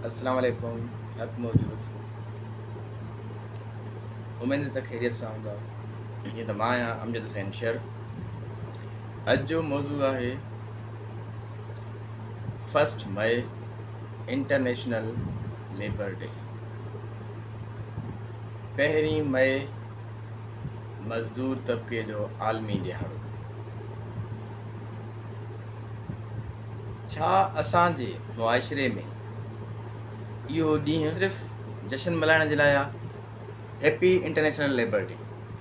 السلام عليڪم حق موجود اميد ته خيريت سان هوندا جيئن ته مان آهيان امجد حسين شر اڄ جو موضوع آهي first May international labour day پهرين مئي مزدور طبقي جو عالمي ڏهاڙو. ڇا اسان جي معاشري ۾ اهو ڏينهن صرف جشن ملهائڻ جي لاء آ؟ Happy international labour day,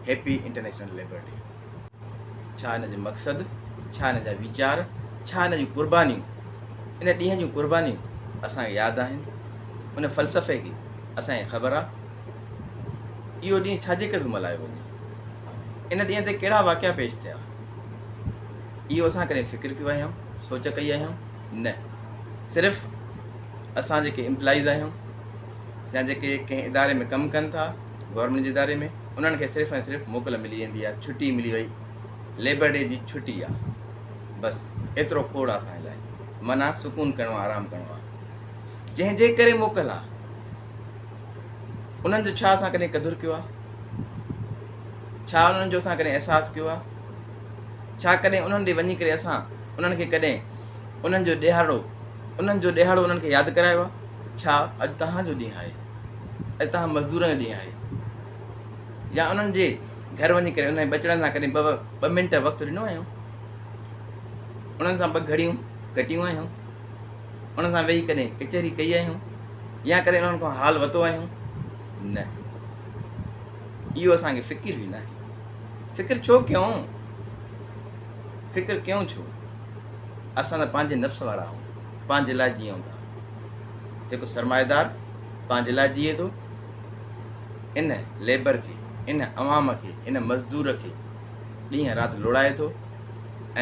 happy international labour day. ڇا ان جو مقصد، ڇا ان جا ويچار، ڇا ان جون قربانيون، ان ڏينهن جون قربانيون اسان کي ياد آهن؟ ان فلسفي کي اسان کي خبر آ؟ اهو ڏينهن ڇا جي ڪري ٿو ملهايو وڃي؟ ان ڏينهن تي ڪهڙا واقعا پيش ٿيا؟ اهو اسان ڪڏهن فڪر ڪيو آهيون؟ سوچ ڪئي آهيون؟ نه. صرف اسان جيڪي امپلائيز آهيون يا جيڪي ڪنهن اداري ۾ ڪم ڪن ٿا، گورنمينٽ جي اداري ۾، انهن کي صرف ۽ صرف موڪل ملي ويندي آهي، ڇٽي ملي وئي، ليبر ڊي جي ڇٽي آهي، بس ايترو کوڙ آهي اسان جي لاء، معنيٰ سڪون ڪرڻو آهي، آرام ڪرڻو آهي. جنهن جي ڪري موڪل آهي. انهن جو ڇا اسان ڪڏهن قدر ڪيو آهي؟ ڇا انهن جو اسان ڪڏهن احساس ڪيو آهي؟ ڇا ڪڏهن انهن ڏي وڃي ڪري اسان انهن کي ڪڏهن انهن جو ڏهاڙو انهن جو ڏهاڙو انهن کي ياد ڪرايو آهي؟ ڇا اڄ توهان جو ڏينهن آهي؟ اڄ توهان مزدورن جو ڏينهن آهي؟ يا انهن جي گهر وڃي ڪري انهن جي ٻچڙن سان ڪڏهن ٻه منٽ وقت ڏنو آهيون؟ انهن سان ٻه گهڙيون ڪٽيون آهيون؟ انهن سان ويهي ڪڏهن ڪچهري ڪئي آهيون يا ڪڏهن انهن کان حال وتو آهيون؟ نه. اهو اسان کي فڪر به ناهي. فڪر ڇو ڪيون؟ فڪر ڪيون ڇو؟ اسان ته پنهنجي نفس وارا آهيون، پنهنجي لاء جيئون ٿا. هڪ سرمائيدار پنهنجي لاء جيئي ٿو، ان ليبر کي، ان عوام کي، ان مزدور کي ڏينهن رات لوڙائي ٿو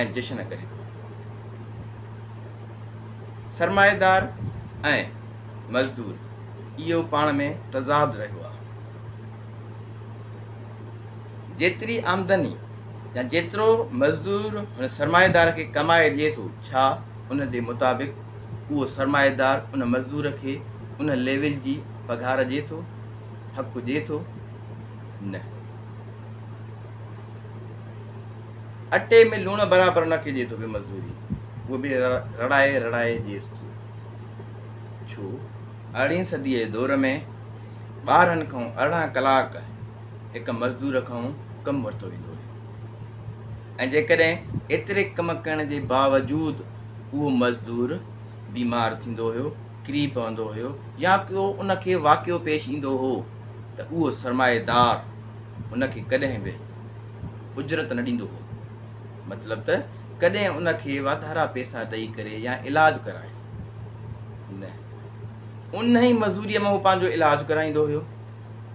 ۽ جشن ڪري ٿو. سرمائيدار ۽ مزدور اهو پاڻ ۾ تضاد رهيو آهي. جيتري آمدني يا جيترو مزدور هن سرمائيدار کي ڪمائي ڏئي ٿو، ڇا ان جي مطابق اهو سرمائيدار ان مزدور کي ان ليول جي پگهار ڏئي ٿو، حق ڏئي ٿو؟ نه. اٽي ۾ لوڻ برابر ان کي ڏئي ٿو پيو مزدوري، اهو به رڙائي رڙائي ڏئيس ٿو. ڇو؟ ارڙهين صديء جي دور ۾ 12 کان 18 ڪلاڪ هڪ مزدور کان ڪم ورتو ويندو هيو ۽ جيڪڏهن ايتري ڪم ڪرڻ جي باوجود اهو مزدور بيمار ٿيندو هيو، ڪري پوندو هيو يا ڪو ان کي واقعو پيش ايندو هو ته اهو سرمائيدار هن کي ڪڏهن به اجرت نه ڏيندو هو. مطلب ته ڪڏهن ان کي واڌارا پيسا ڏئي ڪري يا علاج ڪرائي. نه. انهي مزوريء مان هو پنهنجو علاج ڪرائيندو هيو.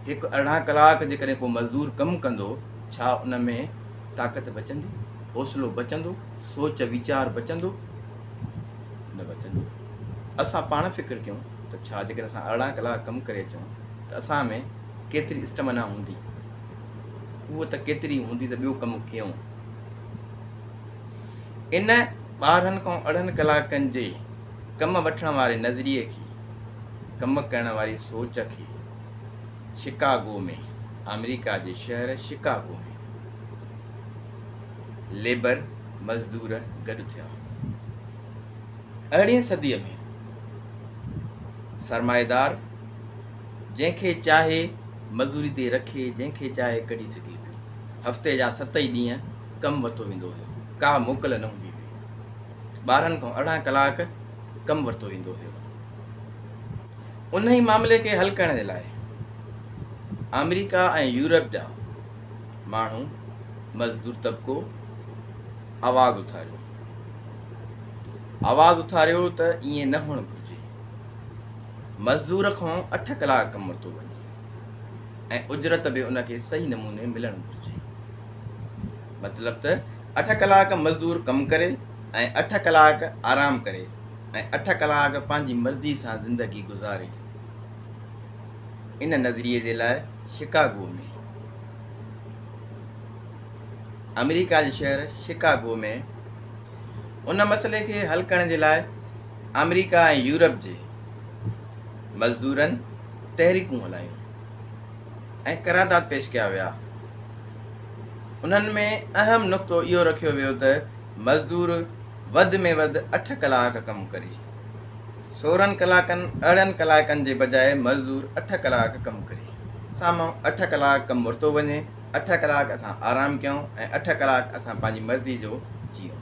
هڪ 18 ڪلاڪ جيڪڏهن ڪو مزدور ڪم ڪندو، ڇا ان ۾ طاقت بچندي؟ حوصلو بچندو؟ سوچ ويچار بچندو؟ نه بچندو. اسان پاڻ فڪر ڪيون ته ڇا جيڪڏهن اسان 18 ڪلاڪ ڪم ڪري اچون ته اسان ۾ ڪيتري اسٽمنا هوندي؟ قوت ڪيتري هوندي ته ٻيو ڪم ڪيون. ان 12 کان 18 ڪلاڪن جي ڪم وٺڻ واري نظريي کي، ڪم ڪرڻ واري سوچ کي شڪاگو ۾، آمريڪا جي شهر شڪاگو ۾ ليبر، مزدور، گڏ ٿيا. ارڙهين صديء ۾ سرمائيدار جنهن کي چاهي مزوري تي رکي جنهن کي چاهي ڪڍي سگهي پيو. هفتي جا ست ئي ڏينهن ڪم ورتو ويندو هيو. ڪا موڪل نه هوندي هئي. 12 کان 18 ڪلاڪ ڪم ورتو ويندو هيو. انهي معاملي کي حل ڪرڻ جي لاء آمريڪا ۽ يورپ جا ماڻهو، مزدور طبقو، آواز اٿاريو. آواز اٿاريو ته ائين نه هئڻ گهرجي. مزدور کان اٺ ڪلاڪ ڪم ورتو وڃي ۽ اجرت به ان کي صحيح نموني ملڻ گهرجي. مطلب ته اٺ ڪلاڪ مزدور ڪم ڪري ۽ اٺ ڪلاڪ آرام ڪري ۽ اٺ ڪلاڪ پنهنجي مرضي سان زندگي گذاري. ان نظريي جي لاء شڪاگو ۾، آمريڪا جي شهر شڪاگو ۾، ان مسئلي کي حل ڪرڻ جي لاء آمريڪا ۽ يورپ جي مزدورن تحريڪون هلايون ۽ قرارداد پيش ڪيا ويا. انهن ۾ اهم نقطو اهو رکيو ويو ته مزدور وڌ ۾ وڌ اٺ ڪلاڪ ڪم ڪري. 16 ڪلاڪن، 18 ڪلاڪن جي بجاء مزدور اٺ ڪلاڪ ڪم ڪري. اسان مان اٺ ڪلاڪ ڪم ورتو وڃي، اٺ ڪلاڪ اسان آرام ڪيون ۽ اٺ ڪلاڪ اسان پنهنجي مرضي جو جيئون.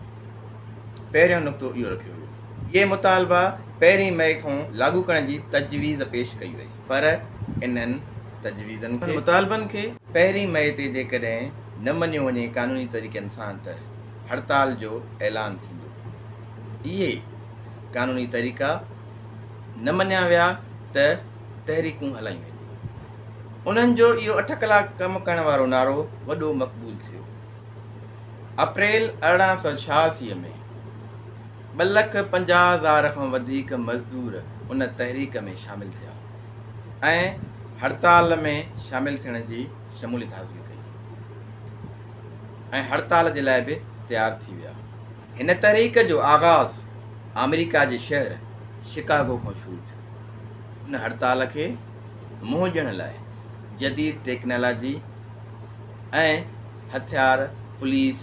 پهريون نقطو اهو رکيو ويو. اهي مطالبا پهرين مئي کان لاڳو ڪرڻ جي تجويز پيش ڪئي وئي پر انهن تجويزن کي. مطالبن کي پهرين مئي تي جيڪڏهن نه مڃيو وڃي قانوني طريقن سان ته هڙتال جو اعلان ٿيندو. اهي قانوني طريقا نه مڃيا ويا ته تحريڪون هلايون وينديون. انهن جو اهو اٺ ڪلاڪ ڪم ڪرڻ وارو نعرو وڏو مقبول ٿيو. اپريل 1886 ۾ 2,50,000 کان وڌيڪ مزدور ان تحريڪ ۾ شامل ٿيا ۽ هڙتال ۾ شامل ٿيڻ جي شموليت حاصل ڪئي ۽ هڙتال جي لاء به تيار ٿي ويا. هن تحريڪ جو آغاز آمريڪا جي شهر شڪاگو کان شروع ٿيو. ان هڙتال کي منهن ڏيڻ لاء جديد ٽيڪنالاجي ۽ هٿيار پوليس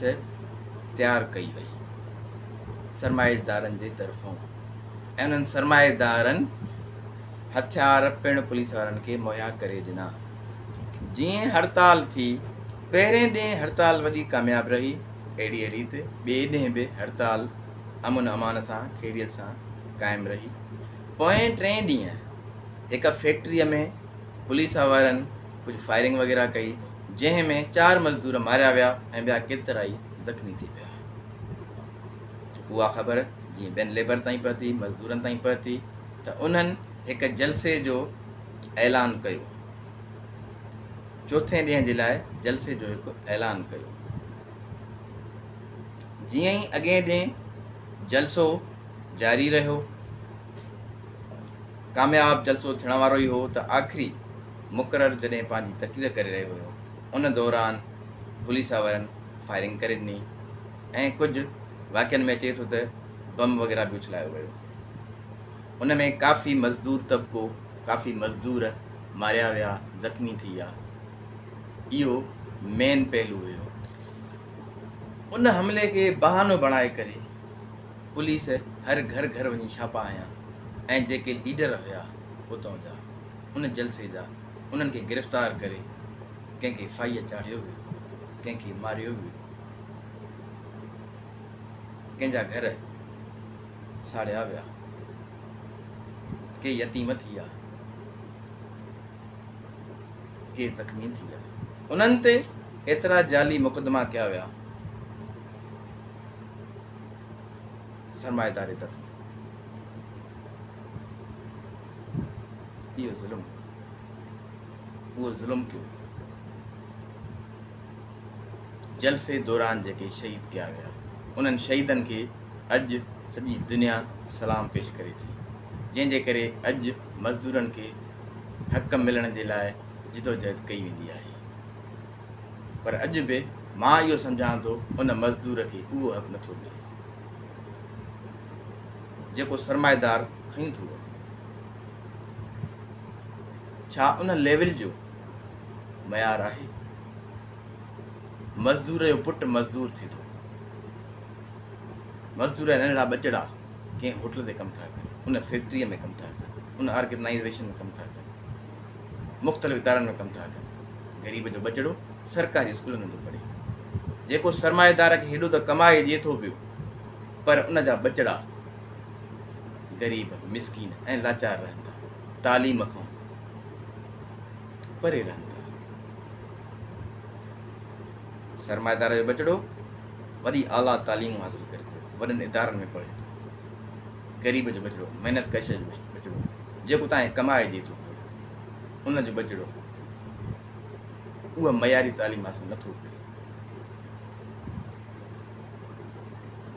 تيار ڪئي وئي سرمائيدارن جي طرفون ۽ انهن سرمائيدارن هٿيار پڻ پوليس وارن کي مهيا ڪري ڏنا. جيئن هڙتال ٿي، پهرين ڏينهن هڙتال وڏي ڪامياب رهي، اهڙيء ريت ٻئي ڏينهن به هڙتال امن امان سان خيريت سان قائم رهي. پوئين ٽئين ڏينهن هڪ فيڪٽريء ۾ پوليس وارن ڪجهه فائرنگ وغيره ڪئي، جنهن ۾ چار مزدور ماريا ويا ۽ ٻيا ڪيترائي زخمي ٿي پيا. اها خبر جيئن ٻين ليبر تائين پهتي، مزدورن تائين پهتي ته انهن هڪ جلسي جو اعلان ڪيو. چوٿين ڏينهن جي لاء جلسي جو هڪ اعلان ڪيو. جيئن ئي اڳئين ڏينهن جلسو جاري رهيو، ڪامياب جلسو ٿيڻ وارو ئي هو ته آخري مقرر جڏهن پنهنجي تقرير ڪري رهيو هيو، ان دوران پوليس وارن فائرنگ ڪري ڏني ۽ ڪجهه واقعن ۾ اچي ٿو ته بم وغيره به اڇلايو ويو. ان ۾ ڪافي مزدور طبقو، ڪافي مزدور ماريا ويا، زخمي ٿي ويا. اهو مين پهلو هيو. ان حملي کي بهانو بڻائي ڪري پوليس هر گهر گهر وڃي ڇاپا هنيا ۽ جيڪي ليڊر هيا اتان جا ان جلسي جا انهن کي گرفتار ڪري ڪنهن کي ڦاهيء چاڙهيو ويو، ڪنهن کي ماريو ويو، ڪنهن جا گهر ساڙيا ويا، ڪي يتيم ٿي ويا، ڪي زخمي ٿي ويا. انهن تي ايترا جعلي مقدما ڪيا ويا سرمائيداري طرفان. اهو ظلم اهو ظلم ڪيو جلسي دوران جيڪي شهيد ڪيا ويا انهن شهيدن کي اڄ سڄي دنيا سلام پيش ڪري ٿي جنهن جي ڪري اڄ مزدورن کي حق ملڻ جي لاء جدوجهد ڪئي ويندي آهي پر اڄ به مان اهو سمجهان ٿو ان مزدور کي اهو حق نٿو ملي جيڪو سرمائيدار کڻي ٿو وڃي. ڇا ان ليول جو معيار آهي؟ مزدور جو پٽ مزدور ٿئي ٿو. مزدور جا ننڍڙا ٻچڙا ڪنهن هوٽل تي ڪم ٿا ڪن، ان فيڪٽريء ۾ ڪم ٿا ڪن، ان آرگنائيزيشن ۾ ڪم ٿا ڪن، مختلف ادارن ۾ ڪم ٿا ڪن. غريب جو ٻچڙو سرڪاري اسڪولن ۾ ٿو پڙهي. جيڪو سرمائيدار کي هيڏو ته ڪمائي ڏئي ٿو پيو، پر ان جا ٻچڙا غريب، مسڪين ۽ لاچار رهن ٿا، تعليم کان پري رهن ٿا. سرمائيدار جو ٻچڙو وڏي اعليٰ تعليم حاصل ڪري ٿو، وڏن ادارن ۾ پڙهي ٿو. غريب جو ٻچڙو، محنت ڪش جو ٻچڙو، جيڪو تان کي ڪمائي ڏئي ٿو پيو، ان جو ٻچڙو اها معياري تعليم حاصل نٿو ڪري.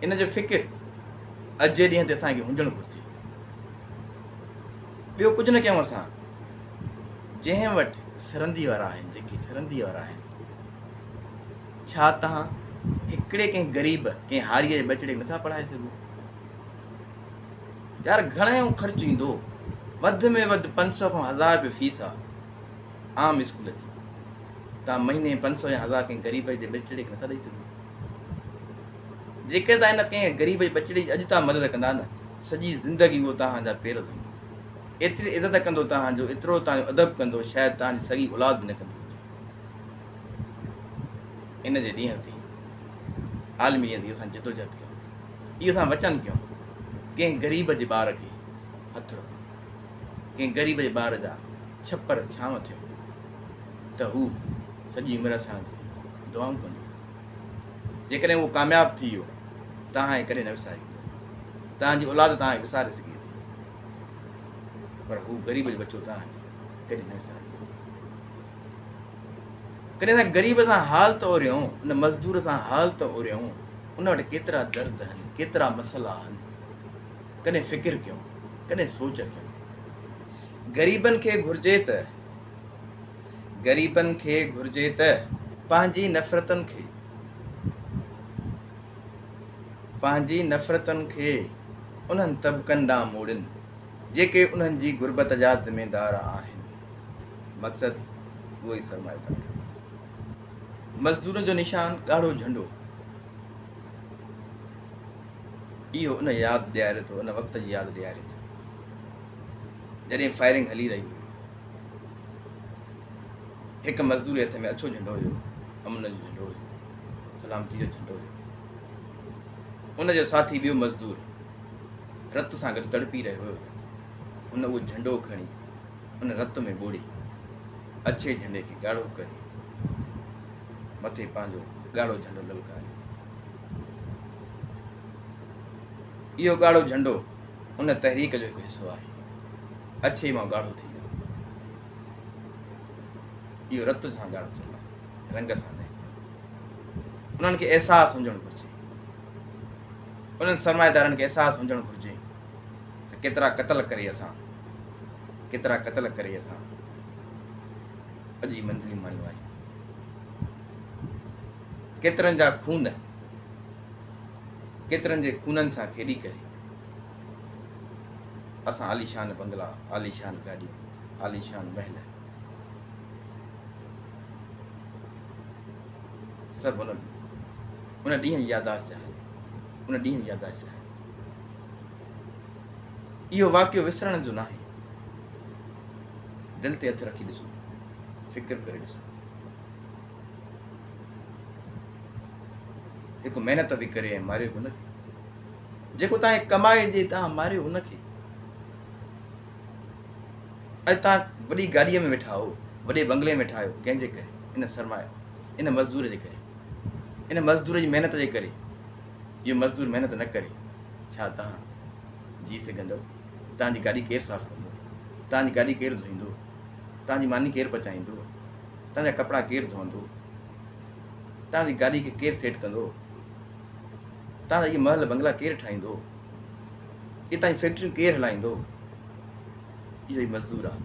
ان جو فڪر اڄ جي ڏينهن تي اسان کي هجڻ گهرجي. ٻيو ڪجهه نه ڪيون اسان جنهن وٽ سرندي وارا آهن، جيڪي سرندي وارا آهن، ڇا توهان هڪڙي ڪنهن غريب ڪنهن هاريء جي ٻچڙي کي نٿا پڙهائي سگهو؟ يار گهڻو خرچ ايندو؟ وڌ ۾ وڌ 500 کان 1000 روپيه فيس آ عام اسڪول جي. توهان مهيني ۾ 500 يا 1000 ڪنهن غريب جي ٻچڙي کي نٿا ڏئي سگهو. جيڪڏهن توهان ان ڪنهن غريب جي ٻچڙي جي اڄ توهان مدد ڪندا نه، سڄي زندگي اهو توهان جا پير ڌوئيندو. ايتري عزت ڪندو توهان جو، ايترو توهان جو ادب ڪندو، شايد توهان جي سڳي اولاد به نه ڪندي هجي. ان جي ڏينهن تي، عالمي ڏينهن تي اهو اسان جدوجهد ڪيون. اهو اسان وچن ڪيون، ڪنهن غريب جي ٻار کي هٿ رکون، ڪنهن غريب جي ٻار جا ڇپر ڇانو ٿيون ته هو سڄي عمر اسان کي دعائون ڪندو. جيڪڏهن اهو ڪامياب ٿي ويو، توهان کي ڪڏهن نه وساريندو. توهان جي اولاد توهان کي وساري سگهي ٿي، پر هو غريب جو ٻچو توهان کي ڪڏهن نه وساريندو. ڪڏهن اسان غريب سان حال ته اوريون، ان مزدور سان حال ته اوريون، ان وٽ ڪيترا درد آهن، ڪيترا مسئلا آهن. ڪڏهن فڪر ڪيون، ڪڏهن سوچ ڪيون. غريبن کي گهرجي ته غريبن کي گهرجي ته پنهنجي نفرتن کي پنهنجي نفرتن کي انهن طبقن ڏانهن موڙين، جيڪي انهن جي غربت جا ذميدار آهن. مقصد اهو ئي سرمائيدار. مزدورن جو نشان ڳاڙهو جهنڊو. اهو ان ياد ڏياري ٿو، ان وقت جي ياد ڏياري ٿو، جڏهن فائرنگ هلي رهي هئي. هڪ مزدور جي هٿ ۾ اڇو جهنڊو هيو، امن جو جهنڊو هيو، سلامتي جو جهنڊو هيو. ان جو ساٿي ٻيو مزدور رت سان گڏ تڙپي رهيو هيو. ان اهو جهنڊو کڻي ان رت ۾ ٻوڙي اڇي جهنڊي کي ڳاڙهو ڪري مٿي پنهنجو ڳاڙهو جهنڊو للڪاريو. اهو ڳاڙهو جهنڊو ان تحريڪ جو هڪ حصو آهي. اڇي مان ڳاڙهو ٿي ويو. اهو رت سان ڳاڙهو ٿيل آهي، رنگ سان نه. انهن کي احساس هجڻ گهرجي، انهن سرمائيدارن کي احساس هجڻ گهرجي ته ڪيترا قتل ڪري اسان، ڪيترا قتل ڪري اسان اڄ هي منزلون ماڻيون آهن. ڪيترن جا خون، ڪيترن جي خونن سان کيڏي ڪري اسان عاليشان بنگلا، عاليشان گاڏيون، عاليشان محل سڀ ان ان ڏينهن جي ياداشت آهن، ان ڏينهن جي ياداشت آهن. اهو واقعو وسرڻ جو ناهي. دل تي هٿ رکي ڏسو، فڪر ڪري ڏسو. هڪ محنت به ڪري ۽ ماريو به ان کي، جيڪو توهان کي ڪمائي ڏي، توهان ماريو ان کي. اڄ توهان وڏي گاڏيء ۾ ويٺا آهيو، وڏي بنگلي ۾ ويٺا آهيو، ڪنهن جي ڪري؟ ان سرمايه، ان مزدور جي ڪري، ان مزدور جي محنت جي ڪري. اهو مزدور محنت نه ڪري، ڇا توهان جي سگهندؤ؟ توهان جي گاڏي ڪير صاف ڪندو؟ توهان جي گاڏي ڪير ڌوئيندو؟ توهان جي ماني ڪير پچائيندو؟ توهان جا ڪپڙا ڪير ڌوئندو؟ توهان جي گاڏي کي ڪير سيٽ ڪندو؟ توهان جا اهي محل بنگلا ڪير ٺاهيندو؟ اهي توهان جون فيڪٽريون ڪير هلائيندو؟ اهو ئي مزدور آهي.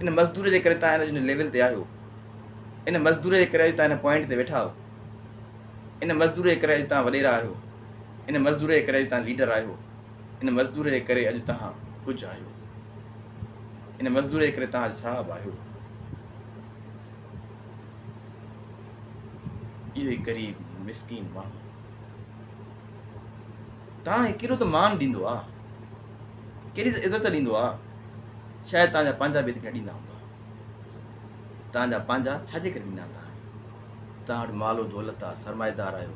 ان مزدور جي ڪري توهان ان ليول تي آهيو. ان مزدور جي ڪري اڄ توهان هن پوائنٽ تي ويٺا آهيو. ان مزدور جي ڪري اڄ توهان وڏيرا آهيو. ان مزدور جي ڪري اڄ توهان ليڊر آهيو. ان مزدور جي ڪري اڄ توهان ڪجهه آهيو. ان مزدور جي ڪري توهان اڄ صاحب آهيو. اهو ئي غريب مسڪين ماڻهو توهان کي ڪيڏو ته مان ڏيندو آ، ڪيڏي ته عزت ڏيندو آ. شايد توهان جا پنهنجا به ايتري نه ڏيندا هوندا. توهان جا پنهنجا ڇا جي ڪري ڏيندا توهان کي؟ توهان وٽ مال و دولت آ، سرمائيدار آهيو،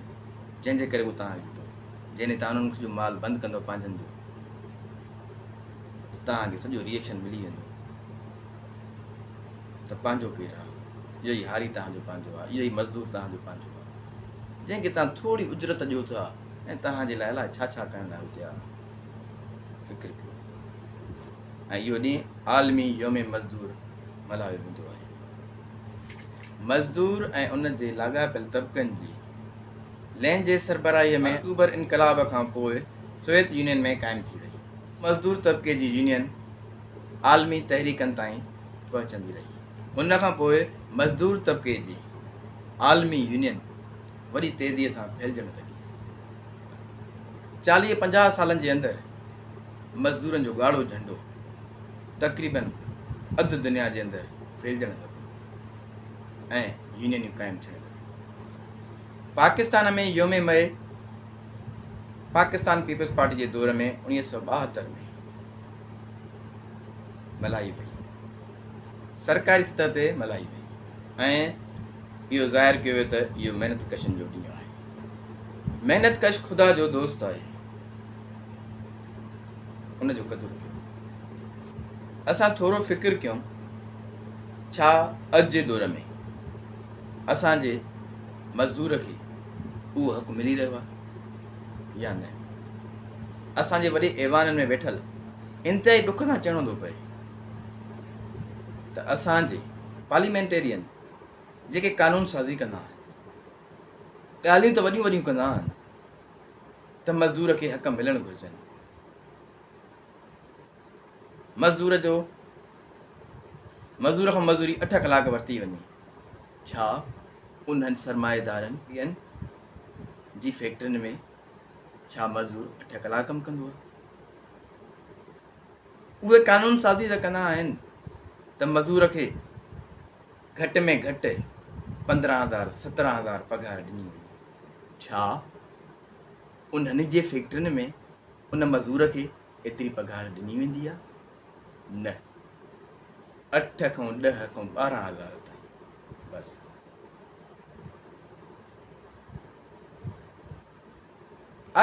جنهن جي ڪري اهو توهان کي ڏيندو. جنهن ڏينهن توهان انهن جو مال بند ڪندو پنهنجن جو، ته توهان کي سڄو ريئڪشن ملي ويندو ته پنهنجو ڪير آ؟ اهو ئي هاري توهان جو پنهنجو آ، اهو ئي مزدور توهان جو پنهنجو آ، جنهن کي توهان ٿوري اجرت ڏيو ٿا ۽ توهان جي لاء الائي ڇا ڇا ڪرڻ لاء هو تيار آ. فڪر ڪيو. ۽ اهو ڏينهن عالمي يوم مزدور ملهايو ويندو آهي. مزدور ۽ ان جي لاڳاپيل طبقن جي لين جي سربراهيء ۾ آڪٽوبر انقلاب کان پوء سوويت يونين ۾ قائم ٿي وئي. مزدور طبقي جي يونين عالمي تحريڪن تائين پهچندي رهي. ان کان پوء مزدور طبقي جي عالمي يونين وڏي تيزيء سان ڦهلجڻ لڳي. 40 50 سالن جي اندر مزدورن جو ڳاڙهو جهنڊو تقريبن اڌ دنيا جي اندر ڦهلجڻ لڳو ۽ يونينيون قائم ٿيڻ لڳيون. پاڪستان ۾ يوم مئي پاڪستان پيپلز پارٽي جي دور ۾ 1972 ۾ ملهائي وئي. سرڪاري سطح تي ملهائي وئي ۽ اهو ظاهر ڪيو ويو ته اهو محنت ڪشن جو ڏينهن آهي. محنت ڪش خدا جو دوست آهي. ان جو قدر ڪيو. اسان ٿورو فڪر ڪيون ڇا اڄ جي دور ۾ اسان جي مزدور کي اهو حق ملي رهيو آهي يا نه؟ اسان جي وڏي ايوانن ۾ ويٺل انتهائي ڏک سان چوڻو ٿو پئي ته اسان جي پارليمينٽيرين جيڪي قانون سازي ڪندا آهن، ڳالهيون ته وڏيون وڏيون ڪندا آهن ته مزدور کي حق ملڻ گهرجن. مزدور جو مزدور کان مزدوري اٺ ڪلاڪ ورتي وڃي. ڇا انهن سرمائيدارن جي فيڪٽرين ۾ ڇا مزدور اٺ ڪلاڪ ڪم ڪندو آهي؟ اهي قانون سازي ته ڪندا آهن ته مزدور کي گهٽ ۾ گهٽ 15000 17000 پگهار ڏني وڃي. ڇا انهن جي فيڪٽرين ۾ ان مزور کي ايتري پگهار ڏني ويندي آهي؟ نه، اٺ کان ڏهه کان 12000 تائين بس.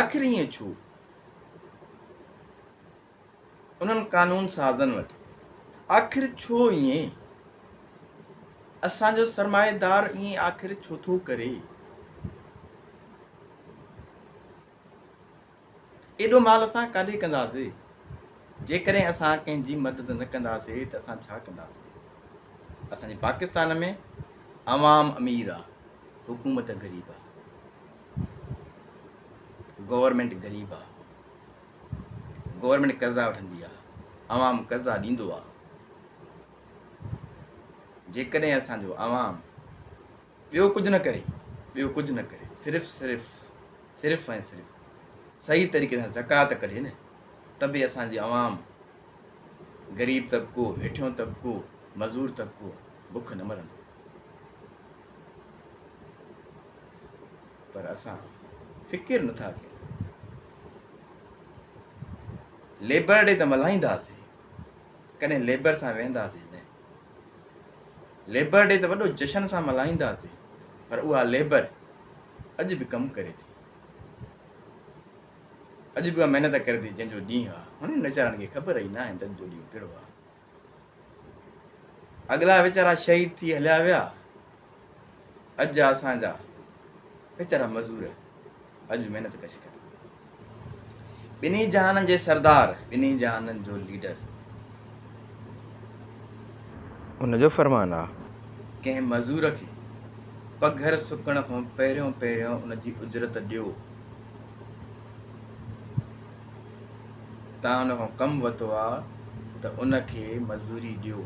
آخر ائين ڇو؟ انهن قانون سازن وٽ آخر ڇو ائين؟ اسان جو سرمائيدار ائين آخر ڇو ٿو ڪري؟ ايڏو مال اسان ڪاڏي ڪنداسي؟ جيڪڏهن اسان ڪنهن جي مدد نه ڪنداسي ته اسان ڇا ڪنداسي؟ اسان جي پاڪستان ۾ عوام امير آ، حڪومت غريب آ، گورنمينٽ غريب آ، گورنمينٽ قرضا وٺندي آ، عوام قرضا ڏيندو آ. جيڪڏهن اسان جو عوام ٻيو ڪجهه نه ڪري، ٻيو ڪجهه نه ڪري، صرف صرف صرف ۽ صرف صحيح طريقي سان زڪوات ڪڍي نه ته به اسان جي عوام، غريب طبقو، هيٺيون طبقو، مزور طبقو بک نه مرندو. پر اسان فڪر نٿا ڪيون. ليبر ڊي ته ملهائينداسين، ڪڏهن ليبر سان ويهنداسين نه. ليبر ڊي ته وڏو جشن سان ملهائينداسين، پر اها ليبر اڄ به ڪم ڪري ٿي، اڄ به اها محنت ڪري ٿي جنهن جو ڏينهن آهي. هنن ويچارن کي خبر ئي ناهي ته اڄ جو ڏينهن ڪهڙو آهي. اڳلا ويچارا شهيد ٿي هليا ويا، اڄ جا اسان جا ويچارا مزور اڄ محنت ڪش ڪن. ٻنهي جهانن جي سردار، ٻنهي جهانن جو ليڊر. ان جو فرمان آ. ڪنهن مزور کي پگهر سڪڻ کان پهريون پهريون ان جي اجرت ڏيو. تان ان کان ڪم ورتو آ ته ان کي مزوري ڏيو.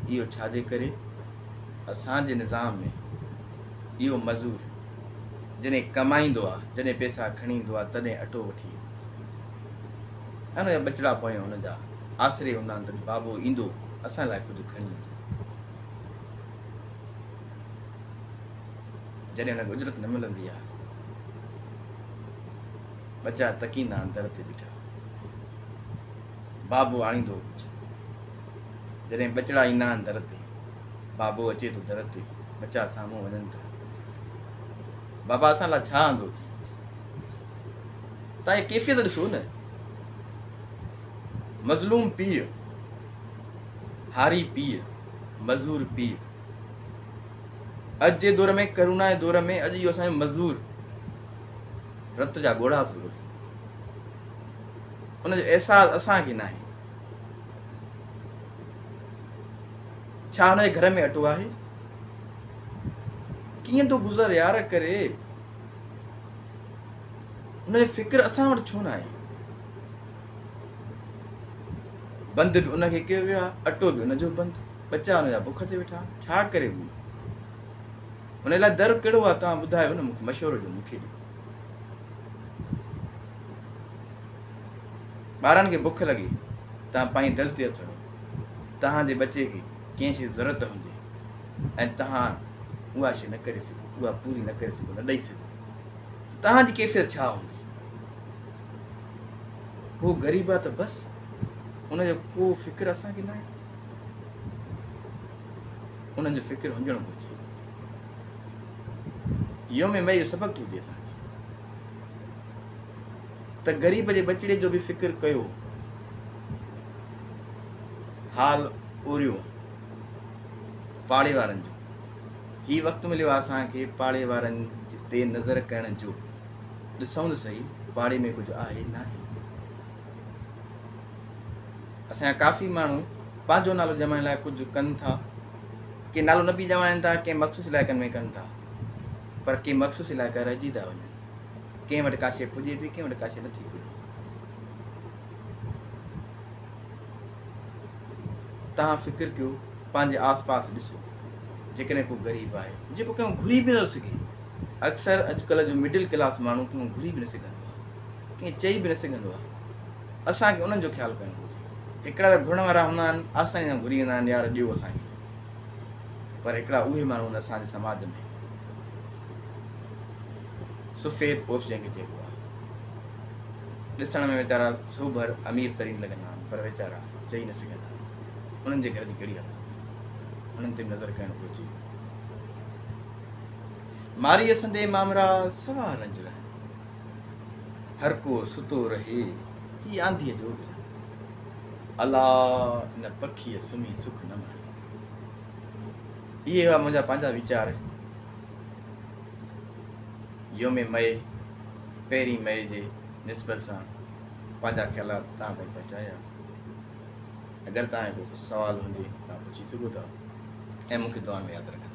اهو ڇا جي ڪري؟ اسان جي نظام ۾ اهو مزور جڏهن ڪمائيندو آ، جڏهن پئسا کڻي ايندو آ تڏهن اٽو وٺي ايندو آ. ۽ ان جا ٻچڙا پويان ان جا آسري هوندا آهن ته بابو ايندو اسان لاء ڪجهه کڻي ايندو. جڏهن ان کي اجرت نه ملندي آ، ٻچا تڪيندا آهن در تي بيٺا، بابو آڻيندو ڪجهه. جڏهن ٻچڙا ايندا آهن در تي، بابو اچي ٿو در تي، ٻچا سامهون وڃن ٿا، بابا اسان لاء ڇا آندو اٿئي؟ تان هي ڪيفيت ڏسو نه، مظلوم پيء، هاري پيء، مزور پيء. اڄ جي دور ۾ ڪرونا جي دور ۾ اڄ اهو اسان جو مزور رت جا ڳوڙها ٿو روئي، ان جو احساس اسان کي ناهي. ڇا هن جي گهر ۾ اٽو آهي؟ ڪيئن ٿو گذر يار ڪري؟ ان جو فڪر اسان وٽ ڇو ناهي؟ بند به ان کي ڪيو ويو آهي، اٽو به ان جو بند، ٻچا ان جا بک تي ويٺا آهن، ڇا ڪري هو؟ ان لاء در ڪهڙو آهي؟ توهان ٻڌايو نه مون کي، مشورو ڏيو مون کي ڏيو. ٻارن کي بک لڳي، توهان پنهنجي دل تي هٿ هڻو، توهان جي ٻچي کي ڪنهن شيء جي ضرورت هجي ۽ توهان اها شيء نه ڪري سگهو، اها پوري نه ڪري سگهو، نه ڏئي سگهو ته توهان جي ڪيفيت ڇا هوندي؟ هو غريب آ ته بس ان جو ڪو فڪر اسان کي ناهي. انهن جو فڪر هجڻ گهرجي. يوم مئي جو سبق ٿو ڏئي اسان کي ته غريب جي ٻچڙي جو به فڪر ڪيو، حال اوريو پاڙي وارن جو. هي وقت مليو آهي اسان کي پاڙي وارن تي نظر ڪرڻ جو. ڏسون ته سهي پاڙي ۾ ڪجهه آهي ناهي. اسان جا ڪافي ماڻهو پنهنجو نالو ڄمائڻ لاء ڪجهه ڪن ٿا. ڪي نالو نه به ڄمائن ٿا، ڪي مخصوص علائقن ۾ ڪن ٿا، پر ڪي مخصوص علائقا رهجي ٿا وڃن. ڪنهن وٽ ڪا شيء پڄي ٿي، ڪنهن وٽ ڪا شيء نٿي پڄي. توهان فڪر ڪيو، پنهنجي آس پاس ڏسو، جيڪڏهن ڪو غريب آهي، جيڪو ڪنهن گهري به نٿو سگهي. اڪثر اڄڪلهه جو مڊل ڪلاس ماڻهو ڪنهن گهري به نه سگهندو آهي، ڪنهن چئي به نه سگهندو آهي. اسان کي انهن جو خيال ڪرڻ گهرجي. هڪڙا ته گهرڻ وارا هوندا آهن، آساني سان گهري ويندا آهن، يار ڏيو اسان کي. پر هڪڙا اهي ماڻهو آهن اسان جي سماج ۾ سفيد پوش جنهن کي چئبو آهي. ڏسڻ ۾ ويچارا سوڀر امير ترين لڳندا آهن پر ويچارا چئي نه سگهندا آهن. انهن جي گهر جي ڪهڙي حالت هوندي. انهن تي به نظر ڪرڻ گهرجي. مارئيء سندي مامرا سوا رنج رهن. هر ڪو ستو رهي هي آنڌيء جو به رنگ. الا ان پکيء سمهي سک نه ماڻيو. اهي هئا منهنجا پنهنجا ويچار يوم مئي پهرين مئي جي نسبت سان پنهنجا خيالات توهان تائين پهچايا. اگر توهان جو ڪو سوال هجي توهان پڇي سگهو ٿا ۽ مون کي دعا ۾ ياد رکندا.